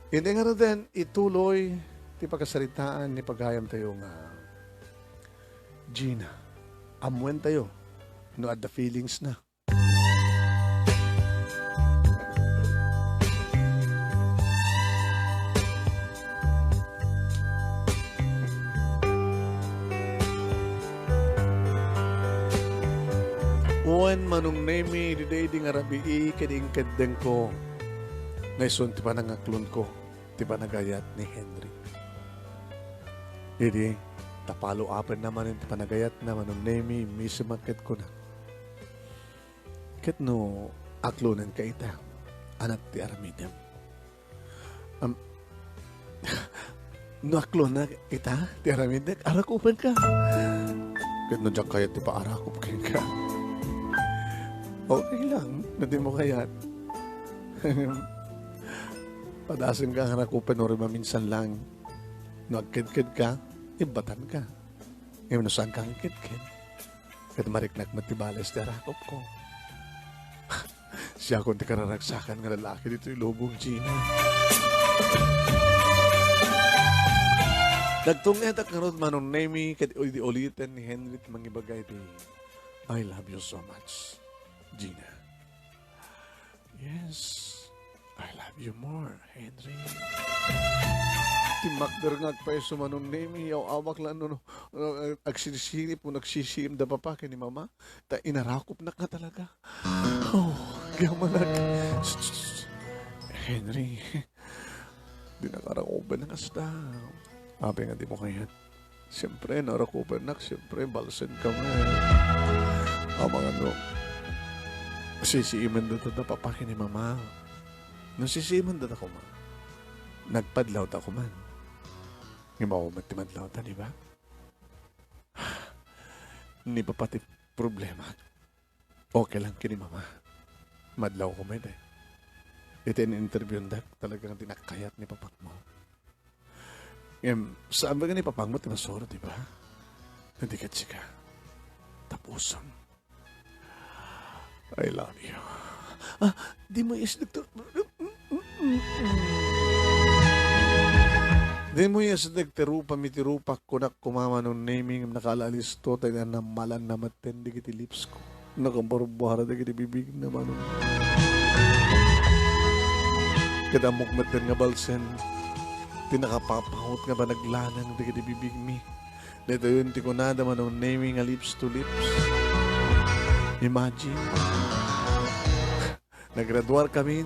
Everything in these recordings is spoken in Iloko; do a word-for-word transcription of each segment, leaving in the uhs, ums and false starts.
Iti ngaruden, ituloy ti pakasaritaan ni pagayamtayo nga Gina. Ammoentayo no adda feelings na. Wen, Manong Nemi, idi daydi nga rabii ket inkeddengko nga isun ti panangaklonko ti panagayat ni Henry. Idi, ta follow-upenna manen ti panagayatna, Manong Nemi, immisem ket kuna, "Ket no aklonenka ita, ania ti aramidem?" Am, "No aklonna ita ti aramidek, arakupenka. Ket no diak kayat ti paarakop kenka, okay lang, no dimo kayat. Padasenka nga arakupen, uray maminsan lang. No agkedkedka, ibbatanka. Ngem no saanka agkedked, ket mariknak met ti bales ti arakopko." Siakon ti kararagsakan nga lalaki ditoy lubong, Gina. Nagtunggetak ngarud, Manong Nemi, ket idi uliten ni Henry ti mangibaga iti, "I love you so much, Gina." "Yes, I love you more, Henry." Timmakder nga agpayso, Manong Nemi, aw-awak la no, no, no, agsirsirip wenno agsisiim da papa ken ni mama, ta inarakopnak nga talaga. Oh, agyaman. Henry, dinak arakupen nga kasta. Apay nga dimo kayat? Siempre, no arakupennak, siempre, balsenka met. Amangan no sisiimen dayta da papa ken ni mama. No sisiimen dayta koma, nagpadlawta koman. Ngem awan met ti madlawta, di ba? Ni papa ti problema. Okay lang ken ni mama. Madlawko met, eh. Iti in-interviewdak, talagang dinak kayat ni papakmo. Ngem, saan ba nga ni papakmo ti masuro, di ba? Hindi ket sika. Tapusom. I love you. Ah, dimo isdek ti, dimo isdek ti rupam iti rupak, kunak koma, Manong Nemi, ngem nakaalisto, ta nammalanna metten dagiti lips ko. Nakabarbuara dagiti bibigna, Manong. Ket ammok metten nga balsen ti nakapapahot nga panaglanang dagiti bibigmi. Daytoyen ti kunada, Manong Nemi, nga lips to lips. Imagine, naggraduarkamin,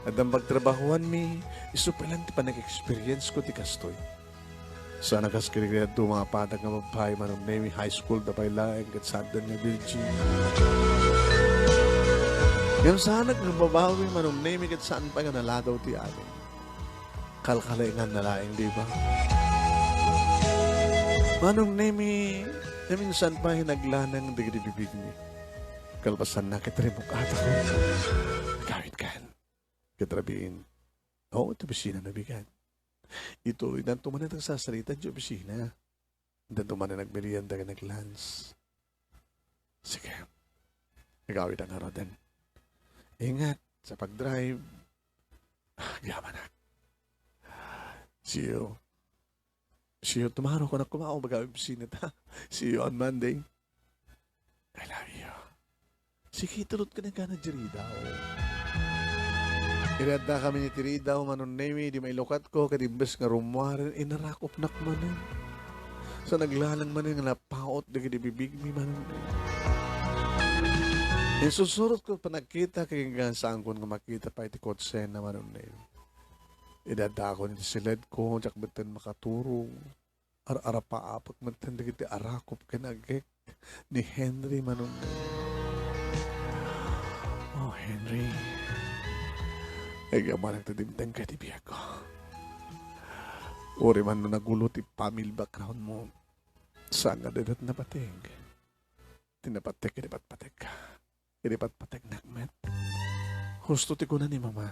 addan pagtrabahoanmi, isu pay laeng ti panag-experience ko ti kastoy. Saan a kas kadagiti adu nga apatak nga babbai, Manong Nemi, high school da pay laeng ket saanda nga virgin. Ngem saanak nga babawi, Manong Nemi, ket saan pay nga naladaw ti amin. Kalkalenganna laeng, di ba? Manong Nemi, naminsan pay naglanang dagiti bibigmi. Kalpasanna ket rimmukatak. Agawidkan. Ket rabiin, oo, iti opisina na bigat. Ituloydanto manen ti sarsarita iti opisina. Danto manen nagmerienda ken nag-lunch. Sige. Agawidak ngaruden. Ingat sa pag-drive. Agyaman. See you. See you tomorrow. Kunak koma, o, baga opisina ta. See you on Monday. I love you. Sige, tulot ka na gana di Ridao. Iraddakamin iti Ridao, Manong Nemi, di mailukat ko, ket imbes nga rummuaren, inarakopnak manen. Sa naglanang manen nga napaot dagiti bibigmi, Manong Nemi. Insursurot ko panagkita, ket saanko nga makita pay ti kotsena, Manong Nemi. Idaddakon iti siledko, diak metten makaturog. Ar-arapaapek metten dagiti arakop ken agek ni Henry, Manong Nemi. Oh, Henry. Agyamanak ta dimtengka iti biagko. Uray man no nagulo ti family background mo, saan nga dadat napateg. Ti napateg iti patpategka. Iti patpategnak met. Husto ti kuna ni Mama.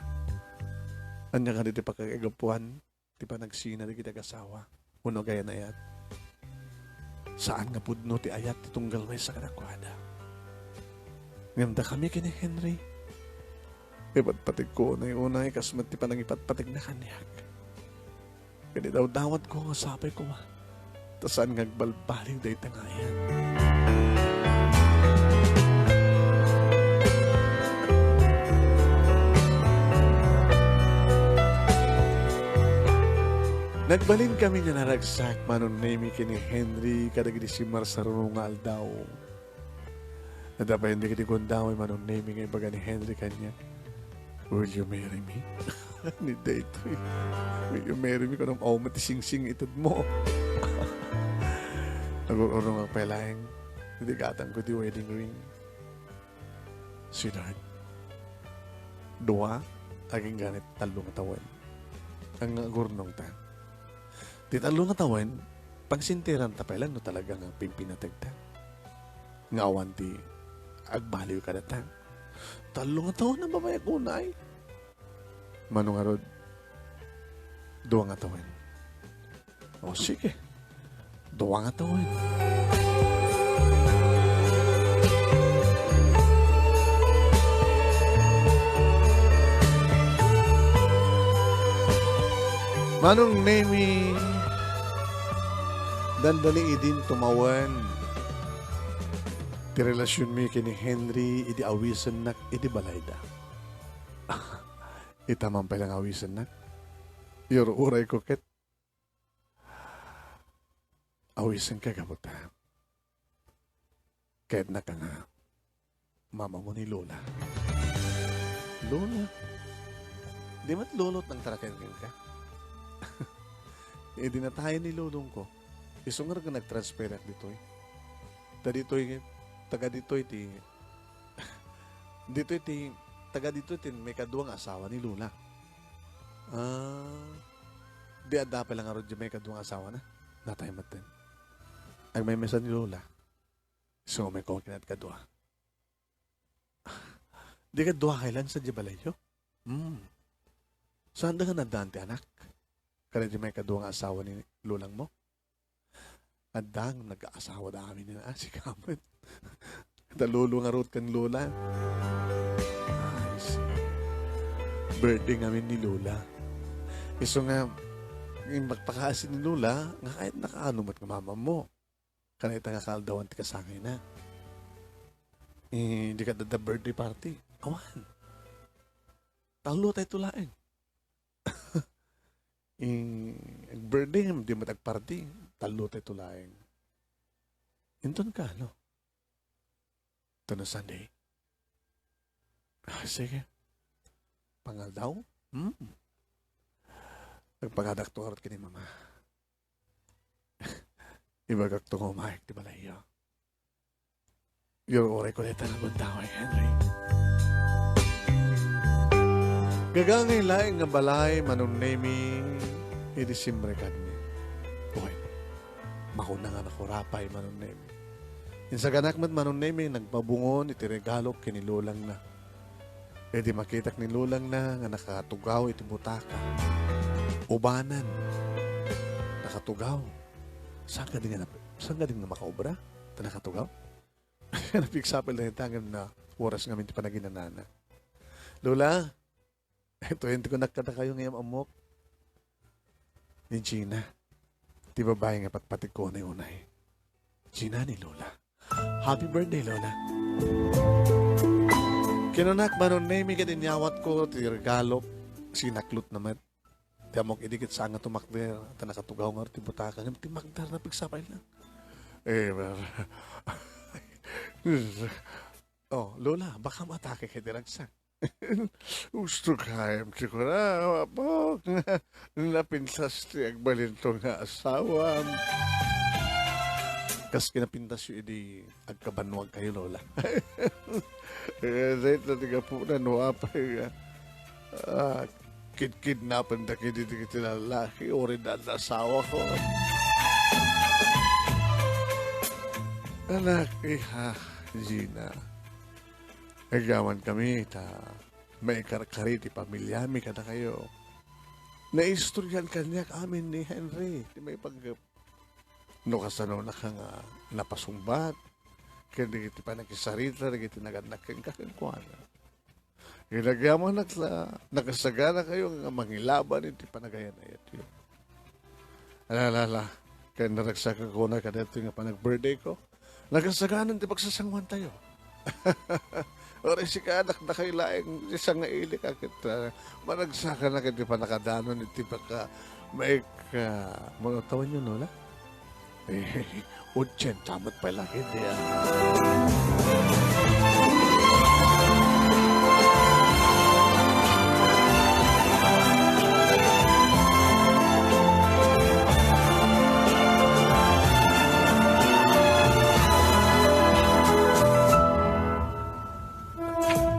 Ania kadi ti pakaigapuan ti panagsina dagiti agasawa wenno agayan-ayat? Saan nga pudno ti ayat ti tunggal maysa kadakuada. Ngem dakami ken ni Henry, Ipatpategko unay-unay kas met ti panangipatpategna kaniak. Ket idawdawatko nga sapay koma, ta saan nga agbalbaliw dayta nga ayan. Nagbalinkami nga naragsak, Manong Nemy, ken ni Henry kadagiti simmarsaruno nga aldaw. Adda pay dagiti gundaway, Manong Nemy, nga ibaga ni Henry kaniak, "Will you marry me?" Ni daytoy, "Will you marry me?" Kunam, "Aw, mati singsing itedmo." Nagur-urongak pay laeng iti gatangko ti wedding ring. Sweetheart, dua agingga ni tallo nga tawen nga agurnongta. Ti tallo nga tawen, pagsinteranta pay laeng no talaga nga pimpinategta. Nga awan ti agbaliw kadata. Tallo nga tawen a babaek unay. Mano ngarud, dua nga tawen. O, sige. Dua nga tawen. Manong Nemy, dandani idin tumawen ti relasionmi ken ni Henry idi awisennak idi balayda. Ita man pay la nga awisennak. Iyur-urayko ket awisenka gapu ta kayatnaka nga mamamo ni Lola. Lola? Di met lolo ti nangtaraken kenka? Idi natayen ni lolongko, isu ngarud nga nagtransferiak ditoy. Ta ditoy, taga ditoy ti Ditoy ti, taga ditoy ti maikadua nga asawa ni Lola. Ah, di adda pay la ngarud diay maikadua nga asawana? Natay metten. Agmaymaysa ni Lola. Isu met koma ket ti kadua. Di kadua kay lansa diay balayyo? Hmm. Saanda nga naddaan ti anak? Kada diay maikadua nga asawa ni lolangmo? Adda nga nag-aasawada amin ni, ah, sika met. Ta lolo ngarud ken lola. Ay, si-, birthday ngamin ni lola. Isu nga, imbag pakaasi ni lola, nga kayatnaka no met nga mamammo. Kanita nga kaaldawan ti kasangayna. Eh, di kadda birthday party. Awan. Tallo tayo laeng. Eh, ag-birthday, di met agparty. Tallo tayo laeng. Inton ka, no? Inton Sunday. Ah, sige. Pangaldaw? Hmm. Agpagadakto ngarud ken ni Mama. Ibagakto nga umayek ti balayyo. Iyur-urayko dayta nga gundaway, Henry. Gagangay laeng nga balay, Manong Nemy, idi Siembre kadmi. Uy, makuna nga nakurapay, Manong Nemy. Insaganak met, Manong Nemy, nagpabungon iti regalok ken ni lolangna. Idi makitak ni lolangna nga nakatugaw iti butaka, ubanan, nakatugaw. Saan kadi nga nap-, saan kadi nga makaobra? Ta nakatugaw? Napigsapil na ita ngem nawaras ngamin ti panaginanana. Lola, ito yung kunak kadakayo nga am-ammok. Ni Gina, ti babai nga patpategko unay-unay. Gina ni Lola. Happy birthday, Lola. Kinunak, Manong Nemy, ket inyawatko ti regalok, sinaklot na met. Ti ammok idi ket saan nga tumakder, ta nakatugaw ngarud ti butaka, ngem ti makder, napigsapay lang. Eh, oh, Lola, baka maatake ka iti ragsak. Gusto kayam ti kuna, apo, nga napintas ti agbalinto nga asawam. Kas kinapintasyo idi agkabannuag kayo, Lola. Eh, dayta ti gapuna no apay nga, ah, kidkidnapen da kidi dagiti lalaki, uray da asawako. Anak, iha, Gina. Agyaman kami ta maikarkari ti pamiliami kadakayo. Naistoryan kaniak amin ni Henry ti maipaggep. No kasano naka nga napasungbat ken dagiti pannakisarita dagiti nagannak kenka kenkuana. Ginagyamanak la, nakasaganakayo nga mangilaban iti panagayan-ayatyo. Ala, ala, ala. Kaya naragsak ako na kadatoy nga panag-birthday ko. Nagasaganan ti pagsasanguantayo. Uray sika, anak, dakay laeng ti sangailik a ket, ah, managsakanak iti pannakadanon iti pagka-, maik-, ah, mano tawenyo, Lola? Eh, ochenta met pay la ket, ah.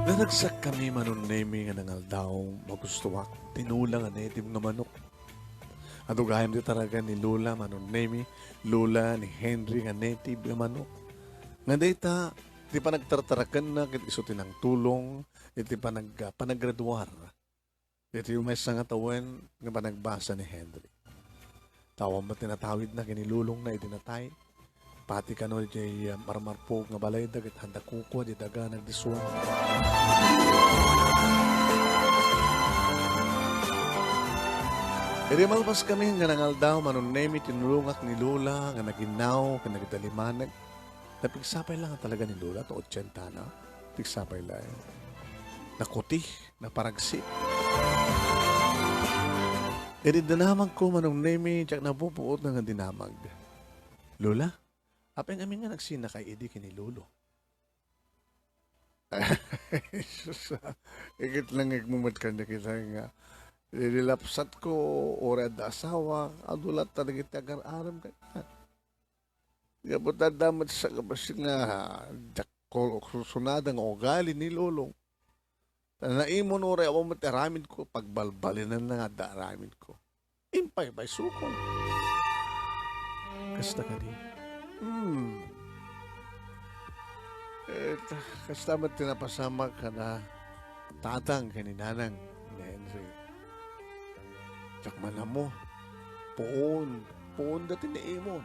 Nanagsakkami, Manong Nemy, nga nangaldaw, magustoak ti Lola nga native nga manok. Adu gayam ti taragan ni Lola, Manong Nemy, Lola ni Henry nga native nga manok. Nga dayta, ti panagtartarakenna ket isu ti nangtulong iti panag-, panagraduar. Ditoy maysa nga tawen nga panagbasa ni Henry. Tawen met ti natawidna ken ni Lolongna idi natay. Pati kano diay, ah, marmarpog nga balayda ket adda kukua diay daga nagdiswar. Idi malpas kami nga nangaldaw, Manong Nemy, tinulongak ni Lola nga naginnaw ken nagdalimanag. Napigsapay la nga talaga ni Lola, ta ochenta na. Pigsapay la, eh. Nakuti, naparagsit. Idi dinamagko, Manong Nemy, diak napupuot nga dinamag. Lola, apay ngamin nga nagsinakay idi ken ni Lolo? Sus, ah, ikit lang ikmo met kaniak ita nga. Idi lapsatko, uray adda asawa, adu latta dagiti agar-arem kaniak. Gapu ta adda met sakabassit nga diak ko sunsunada nga ugali ni Lolong. Ta naimon uray awan met aramidko, pagbalbalinanna nga adda aramidko. Impaypaysukon. Kasta kadi. Hmm. Eh, ta-, kasta met ti napasamak kada tatang ken ni nanang ni Henry. Diak man ammo. Puon. Puon dati naimon.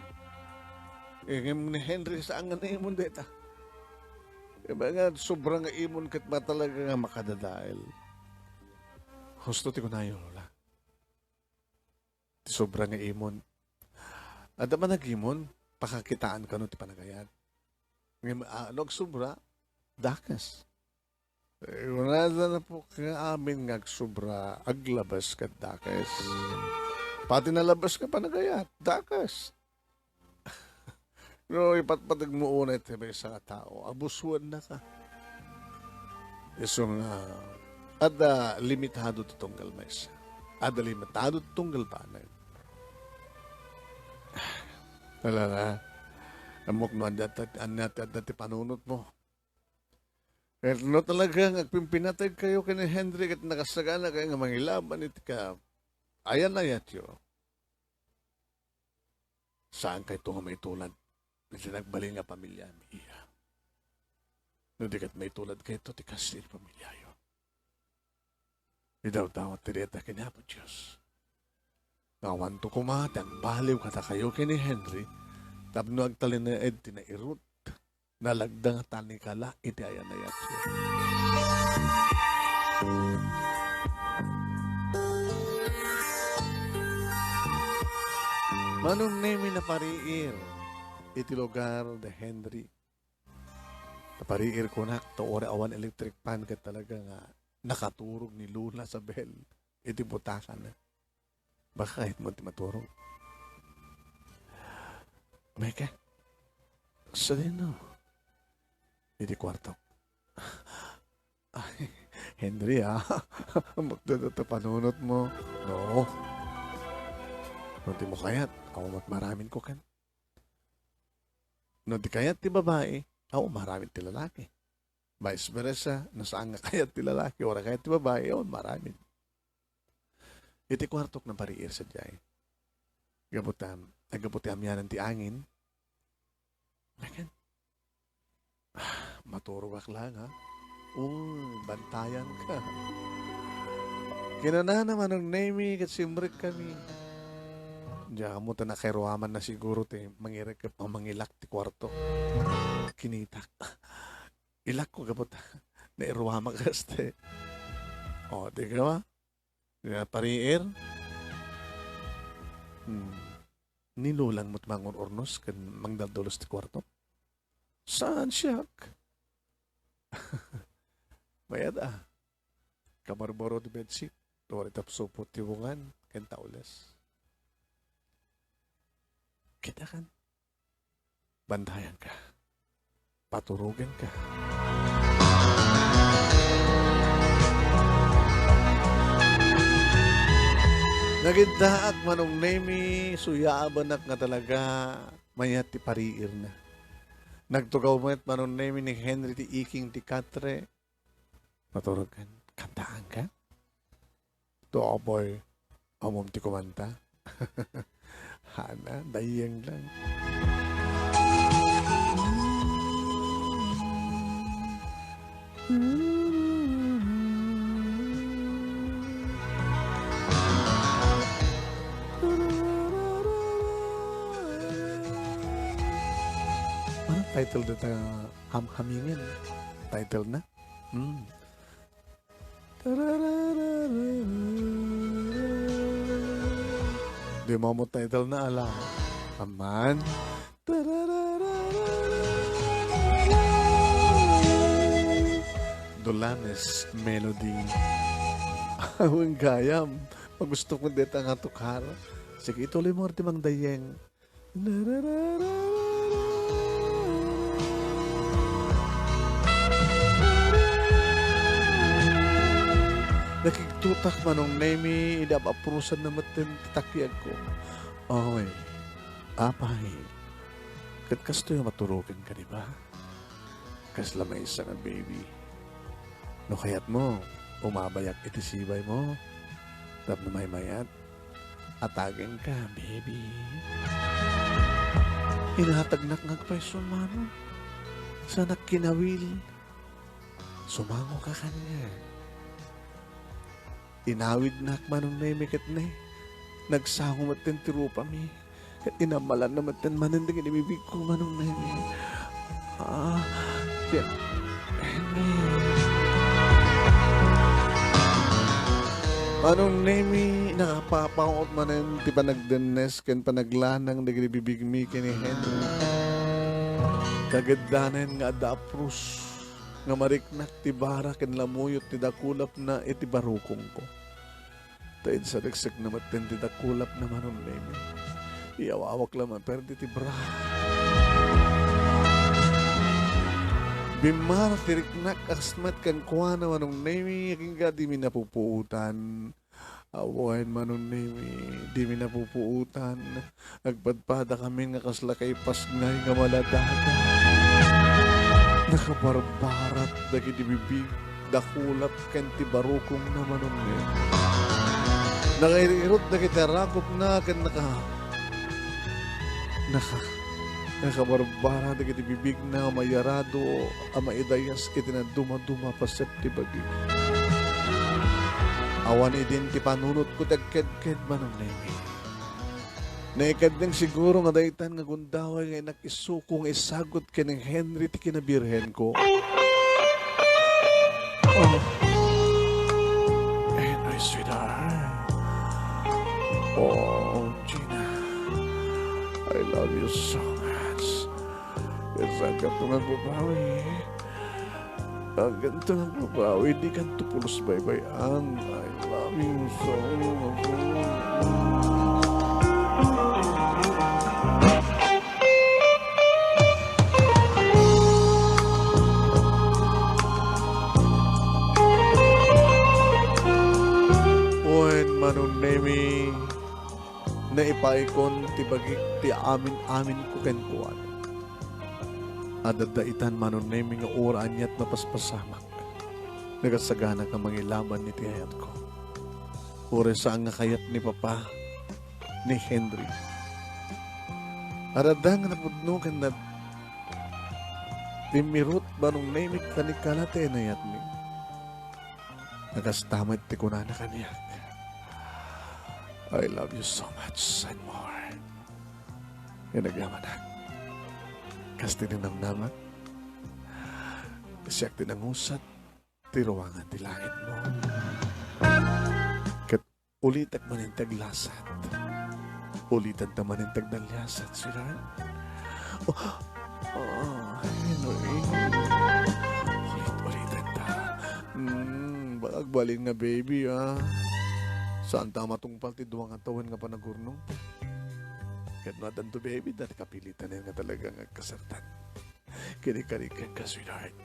Eh, ngem ni Henry saan nga naimon dayta. Iba nga, sobra nga imon ket ba talaga nga makadadael. Husto ti kunayo, Lola. Ti sobra nga imon. Adda man nagimon, pakakitaan kano ti panagayat. Ngem, ah, no agsobra, dakes. Eh, kunada na po nga amin nga agsobra, aglabes ket dakes. Pati nalabes nga panagayat, dakes. No, ipatpateg mo unay ti maysa nga tao, abusuennaka. Isu nga, adda limitado ti tunggal maysa. Adda limitado ti tunggal banag. Ala na, ammok no ania ti, ania ti adda ti panunotmo. Ket no talaga nga agpimpinateg kayo ken ni Henry ket nakasagana kayo nga mangilaban iti ka-, ayan-ayatyo, saan kayto nga maitulad iti nagbalin nga pamiliami, iya. No di ket maitulad kayto ti kasla iti pamiliayo. Idawdawat ti dayta ken Apo Dios. Nga awanto koma ti agbaliw kadakayo ken ni Henry tapno agtalinaed ti nairut, nalagda nga tanikala iti ayan-ayatyo. Manong Nemy, napariir iti lugar da Henry. Napariir kunak, ta uray awan electric fan ket talaga nga nakaturog ni Lola Sabel iti butakana. Baka kayatmo ti maturog. Mike, sadino? Iti kuartok. Ay, Henry, ah. Magdada ta panunotmo. No. No, di mo kayat. Ako mat maramin ko kan. No, di kayat ti babae, ako maramin ti lalaki. Vice versa, no saan nga kayat ti lalaki, ora kayat ti babae, ako maramin. Iti kuartok napariir sadiay. Gapu ta, gapu ti amianan ti angin. Ayan. Ah, maturogak lang, ha? Uy, bantayan ka. Kinunana, Manong Nemy, ket simrek kami. Diak ammo ta nakairuaman na siguro ti mangirek-, mangilak ti kuarto. Kinitak. Ilakko gapu ta nairuamak kasta. O, di ka ba? Nga pariir? Hmm. Ni Lolang met mangur-urnos ken mangdaldalos ti kuarto? Saan siak? Mayat a. Kabarbaro ti bedsheet. Tuwari tapsupot ti bungan ken tawles. Kita kan? Bantayanka. Paturoganka. Nagiddaak, Manong Nemi, suyaabanak nga talaga mayat ti pariirna. Nagtugaw met, Manong Nemi, ni Henry ti iking ti katre. Paturogan. Kantaanka? To, apay, ammom ti kumanta? Hana, dayeng lang. Ano title dita? Hamhamingen. Title na? Hmm. Di mo title na ala. Aman. Dolanes Melody. Awan gayam. Magusto ko dita nga tukar. Sige, ituloy mo, Arte Mang Dayeng. Nakigtotak, Manong Nemi, idi ap-aprusanna metten ti takiagko. Oy, apay, ket kastoy a maturoganka, di ba? Kasla maysa nga baby. No kayatmo, umabayak iti sibaymo. Tapno maymayat, atagenka, baby. Inatagnak nga agpayso, Manong. Saanak kinawil. Sumangoka kaniak. Inawidnak, Manong Nemi, ket ne, nagsango metten ti rupami. Ket inamalanna metten manen dagiti bibigko, Manong Nemi. Ah, ti-, Henry. Manong Nemi, nakapapaut manen ti panagdennes ken panaglanang dagiti bibigmi ken ni Henry. Kageddanen nga adda aprus nga mariknak ti bara ken lamuyot ti dakulapna iti barukongko. Ta insareksek na metten ti dakulapna, Manong Nemi. Iyawawak la maperdi ti bra. Bimmara ti riknak a kas met kenkuana, Manong Nemi, agingga dimi napupuotan. Awan, Manong Nemi, dimi napupuotan. Agpadpadakamin nga kasla kaipasngay nga maladaga. Nakabarbarat dagiti bibig, dakulap ken ti barukongna, Manong Nemi. Nakair-irot dagiti arakupna ken naka-, naka-, nakabarbarat dagiti bibigna a mayarado a maidayas iti nadumaduma a paset ti bagi. Awan idin ti panunotko ti agkedked, Manong Nemi. Naikadeng siguro nga daytan nga gundaway nga innak isuko nga isagut ken ni Henry ti kinabirhenko. Oh. Henry, sweetheart. Oh, Gina. I love you so much. Ket saan kanto nga agbabawi? Saan kanto nga agbabawi? Di kanto pulos baybay-an. I love you so much. Wen, Manong Nemi, naipaikon ti bagik ti amin-aminko kenkuana. Adda daytan, Manong Nemi, nga uray aniat mapaspasamak. Nagasaganak a mangilaban iti ayatko. Uray saan nga kayat ni Papa, ni Henry. Adda nga napudno ken nag-, timmirut, Manong Nemi, kanikana ti inayatmi. Nakasta met ti kunana kaniak, "I love you so much and more." Inagamanak. Kas ti ninamnamak, siak ti nangusat ti ruangan ti langitmo. Ulitek manen ti aglasat. Ulitenta manen ti agdaliasat, sweetheart. Oh, oh, Henry. Ulit-ulitenta. Mm, baka agbalin nga baby, ah. Saanta matungpal ti dua nga tawen nga panagurnong. Ket no addanto baby, dati kapilitanen nga talaga nga agkasartan. Kinikarikeng ka, sweetheart.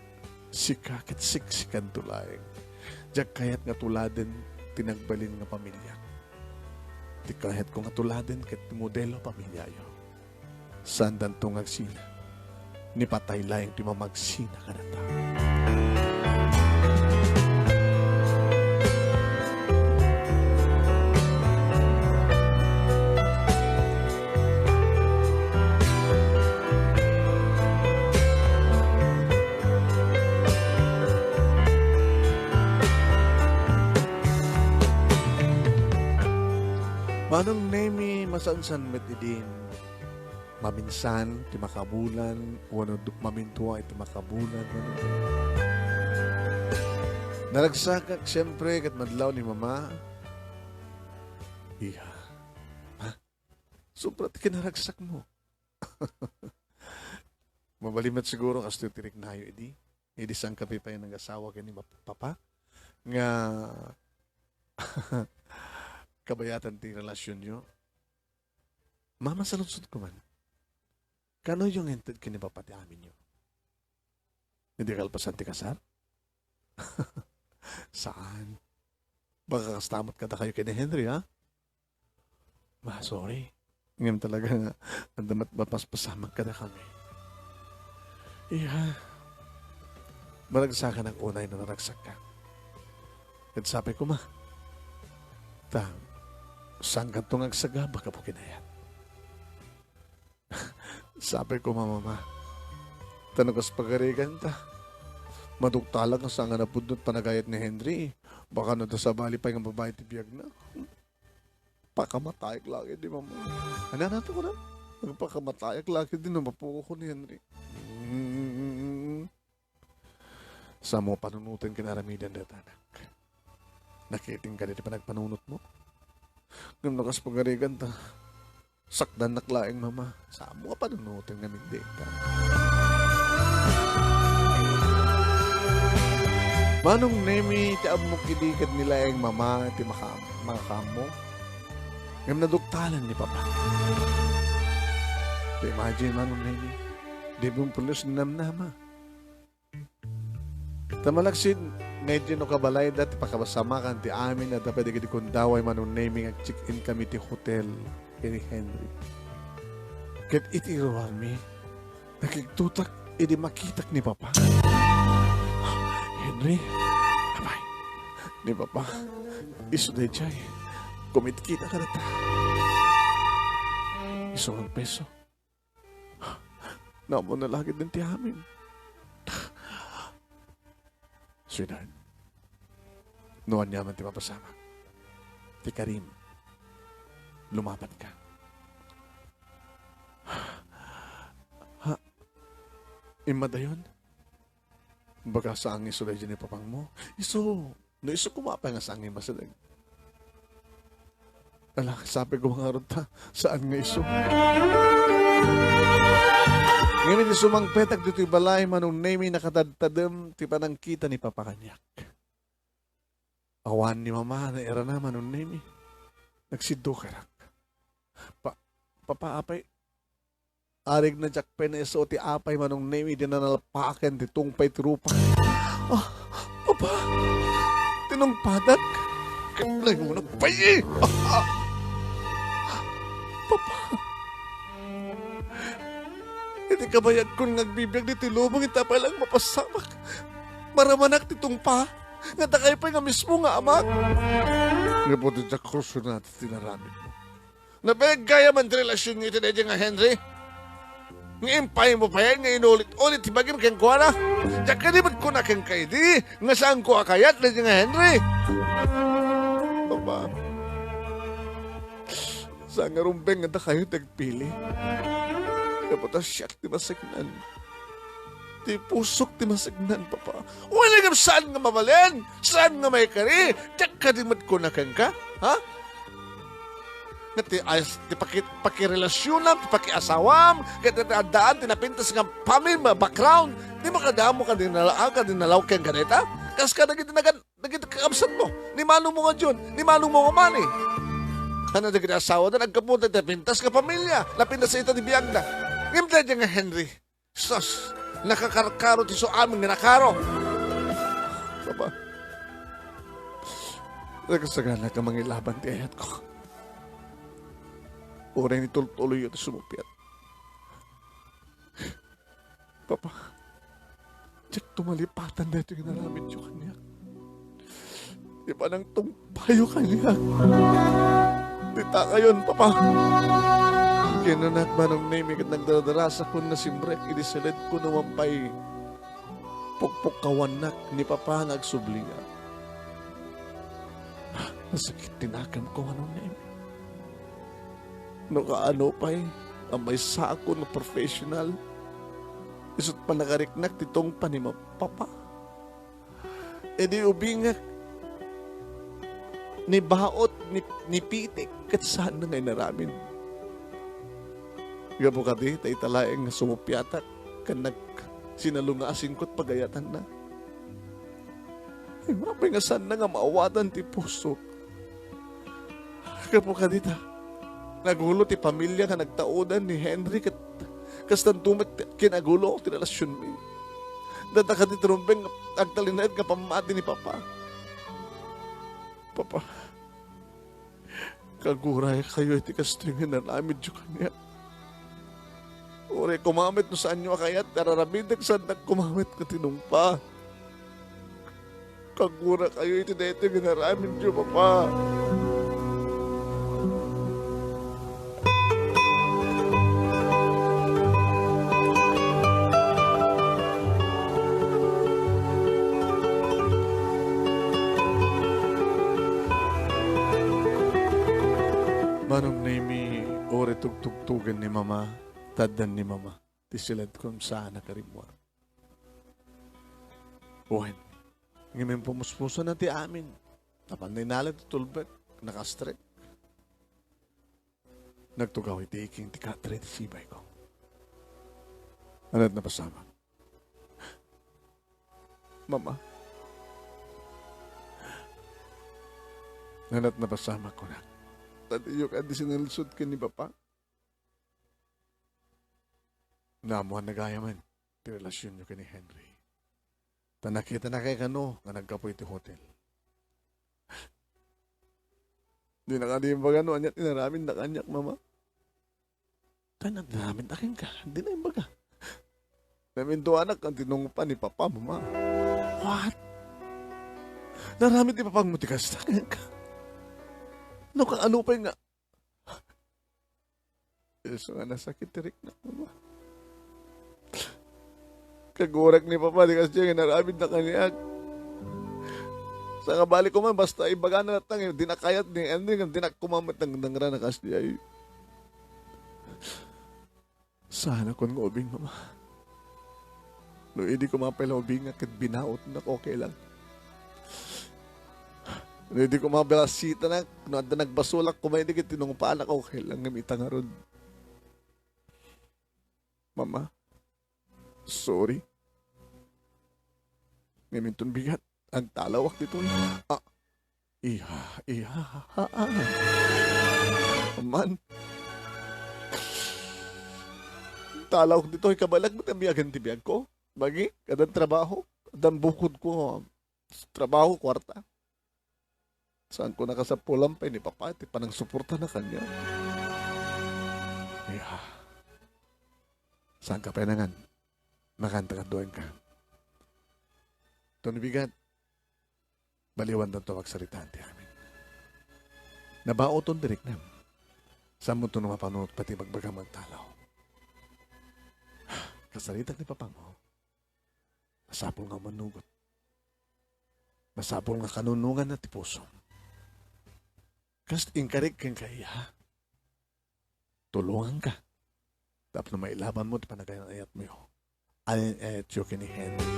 Sika ket siksikanto laeng. Diak kayat nga tuladen ti nagbalin nga pamiliak. Ti kayatko nga tuladen ket ti modelo a pamiliayo. Saandanto nga agsina. Ni patay laeng ti mamagsina kadata. Manong Nemi, masansan met idin maminsan ti makabulan, wenno du-, mamintua iti makabulan, wenno naragsakak, siempre, ket madlaw ni Mama. Iya. Ha? Sobra ti kinaragsakmo. Mabalin met siguro kastoy ti riknayo idi. Idi sangkapipayen nga asawa ken ni Papa nga kabayatan ti relasionyo. Mama, saludsodko man. Kano yo nga inted ken ni Papa ti aminyo? Idi kalpasan ti kasar? Saan? Baka kasta met kadakayo ken ni Henry, ha? Ma, sorry. Ngem talaga nga, adda met mapaspasamak kadakami. Iya, maragsakanak unay no naragsakka. Ket sapay koma. Ta, saankanto nga agsagaba gapu ken ayat. Sapay koma, Mama. Ta no kas pagarigan ta, maduktalak nga saan nga napudno ti panagayat ni Henry. Baka no adda sabali pay nga babai ti biagna. Pakamatayek laeng idi, Mama. Ania, ania ti kuna? Pakamatayek laeng idi no mapukok ni Henry. Mm. Saan mo panunoten ken aramiden dayta, anak? Nakiting kadi ti panagpanunotmo? Ngem no kas pagarigan ta, sakdannak laeng, Mama. Saan mo a panunoten nga migdikta. Manong Nemi, ti ammok idi ket ni laeng Mama ti maka-, makakaammo. Ngem naduktalan ni Papa. Ti imagine, Manong Nemi, di mo pulos namnama. Ta malaksid nga idi no kabalayda ti pakapasamakan ti amin a dapat dagiti kundaway, Manong Nemi, nga agcheck-in kami ti hotel ken ni Henry. Ket iti ruarmi, nakigtotak idi makitak ni Papa. Henry, apay, ni Papa, isu daydiay, kumitkita kadata. Isu nga preso. Naammo na la ketdin ti amin. Sweetheart, no aniaman ti mapasamak, ti karim, lumapat ka. Ha? Immadayon? Baga saan nga isu daydiay ni Papangmo? Isu! No isu koma, apay nga saan nga imasideg? Ala, sapay ko nga ngarud ta, saan nga isu? Ngem idi sumangpetak ditoy balay, Manong Nemi, nakatadtadem ti panangkita ni Papa kaniak. Awan ni Mama, nairana, Manong Nemi. Nagsiddukerak. Pa-, Papa, apay, Arigna diak pay naisu ti apay, Manong Nemi, idi nalpaken ti tungpay ti rupa. Ah, Papa, tinungpadak. Ket nayunak pay. Papa, iti kabayagkon nga agbibiag ditoy lubong, ita pay laeng mapasamak. Maramanak ti tungpa. Nga dakay pay nga mismo nga amak. Gapu ti diak kursunada ti inaramidmo. Napaggayam ti relasionyo iti daydiay nga Henry. Nga impaymo payen nga inulit-ulit ti bagim kenkuana. Diak kadi met kuna kenka idi nga saanko a kayat daydiay nga Henry. Papa, saan nga rumbeng nga dakayo ti agpili. Gapu ta siak ti maseknan. Ti pusok ti maseknan, Papa. Wen, ngem saan nga mabalin? Saan nga maikari? Diak kadi met kuna kenka? Ha? ti as-, ti paki-, pakirelasyonam, ti pakiasawam, ket ti addaan ti napintas nga family background. Dimo kadi ammo kadi nala-, kadi nalaw ken kadayta? Kas kadagiti nagan-, dagiti kakabsatmo, ni manongmo nga John, ni manongmo nga Manny. Ken dagiti asawada, naggapu ti napintas nga pamilya, napintas ita ti biagda. Ngem daydiay nga Henry, sus, nakakarkaro ti isu amin nga nakaro. Papa, nagasaganak a mangilaban ti ayatko. Uray ni tultuloyyo ti sumuppiat. Papa, diak tumalipatan daytoy nga inaramidyo kaniak. Ti panangtungpayo kaniak. Ti takayon, Papa. Kinanak manong Nemi ket nagdaradarasakon nga simrek idi siledko no man pay pukpukkawannak ni Papa nga agsubliak. Nasakit ti nakemko, manong Nemi. No kaano pay a maysaak nga professional, isu't panagariknak ti tungpa ni ma-, Papa. Idi ubingak, nibaot, ni-, nipitik, ket saan nga inaramid. Gapu kadi, ta ita laeng nga sumuppiatak, ken nagsinalungasingko't pagayatanna. Ay, mapay nga saan nga maawatan ti pusok. Gapu kadita, nagulo ti pamilya nga nagtaudan ni Henry ket kastan met kinagulo ti relasionmi. Data kadi ti rumbeng agtalinaed nga pammati ni Papa. Papa, kaguraykayo iti kastoy nga inaramidyo kaniak. Uray koma met no saanyo a kayat, ar-aramidek saannak koma met nga tinungpa. Kagurakayo iti daytoy nga inaramidyo, Papa. Manong Nemi, uray tugtugtugen ni Mama, ta addan ni Mama ti siledkon saan a karimmuar. Wen, ngem impumuspusonan ti amin. Tapno inalid ti tulbek, nakastrek. Nagtugaw iti iking ti katre ti sibayko. Ania't napasamak? Mama. Ania't napasamak, kunak? Tadiyo kadi sinalsod ken ni Papa? Naammoan gayam ti relasionyo ken ni Henry. Ta nakitanak kano nga naggapu iti hotel. Dinak kadi imbaga no ania't inaramidna kaniak, Mama. Ta inaramidna kenka, dinak imbaga. Namintuanak ken tinungpa ni Papa, Mama. What? Naramid ni Papam ti kasta kenka? No kaano pay nga Isu nga nasakit ti riknak, Mama. Kagurak ni Papa, di kasdiay nga inaramidna kaniak. Saan nga bali koma, basta ibagana latta nga dinak kayat ni Henry, nga dinak koma met nangnangrana kasdiay. Saanakon nga ubing, Mama. No idi koma pay la ubingak ket binaotnak, okay lang. No idi koma balasitanak, no adda nagbasolak koma idi ket tinungpanak, okay lang, ngem ita ngarud. Mama, sorry. Ngem inton bigat, agtalawak ditoy. Ah, iha, iha, ha, ha, ha. Man. Talawak ditoy, kabalak mo ti biagan ti biagko? Bagi, addan trabaho, addan bukodko, trabaho, kwarta. Saanko a kasapulan pay ni Papa ti panangsuportana kaniak? Iha. Saanka pay nangan? Makanta kaduaenka. Ton bigat, baliwandanto magsarita ti amin. Nabaoton ti riknam. Saanmonto no mapanunot pay ti ibagbagam nga agtalaw. Kasaritak ni Papam. Masapul nga umanugot. Masapul nga kanunonganna ti pusom. Kas inkarik kenka, iha, tulonganka tapno mailabanmo ti panagayat-ayatmo. Alin-ayatyo ken ni Henry.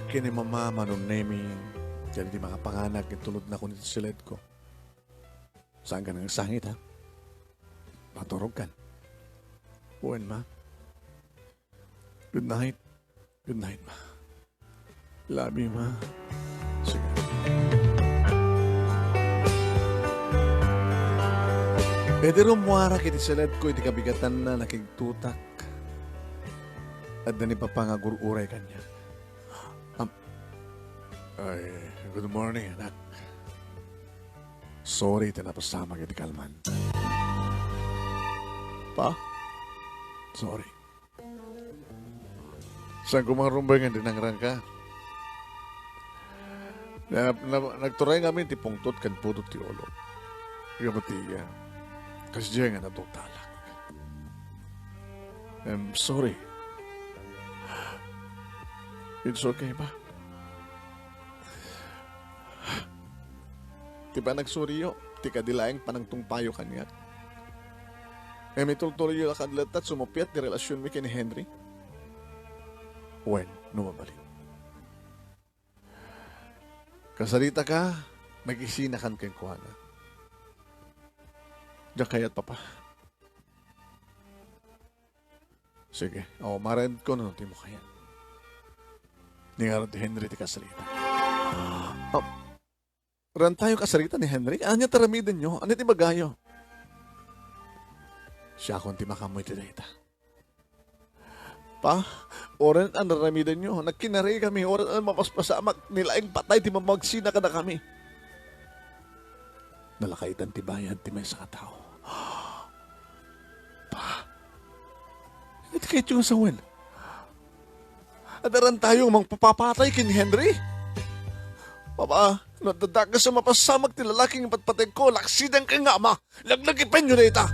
ken ni Mama Manong Nemi, ken ti makapanganak iti tulodna ken iti siledko. Saanka nga agsangit, ha? Maturogkan. Wen, Ma. Good night. Good night, Ma. Love you, Ma. Sige. Idi rummuarak iti siledko iti kabigatanna, nakigtutak. Adda ni Papa nga agur-uray kaniak. Am-, ay, good morning, anak. Sorry iti napasamak iti kalman. Pa? Sorry. Saan ko man rumbay nga dinangrangka? Na, na, nagturay ngamin ti pungtot ken pudot ti ulo. Ikaw ti iya. Kasdiay nga natungtalak. I'm sorry. It's okay, Pa. Ti panagsoriyo, ti kadi laeng panangtungpayo kaniak. Ngem itultuloyyo la kadi latta ti sumuppiat ti relasionmi ken ni Henry? Wen, no mabalin. Kasaritaka, makisinakan kenkuana. Diak kayat, Papa. Sige. O, maraedko no ti imo kayat. Ni ngarud ti Henry ti kasarita. Ah, rantayo kasarita ni Henry? Ania ti aramidenyo? Ania ti ibagayo? Siakon ti makaammo iti dayta. Pa, uray no aramidenyo, nagkinarigami, uray no mapaspasamak, ni laeng patay ti mamagsina kadakami. Nalakayan ti bayad ti maysa a tao. Pa, iti kayatyo nga sawen? Adda rantayo nga mangpapapatay ken ni Henry? Papa, no adda dakes a mapasamak ti lalaki nga patpategko, laksidenka nga ama, laglagipenyo dayta.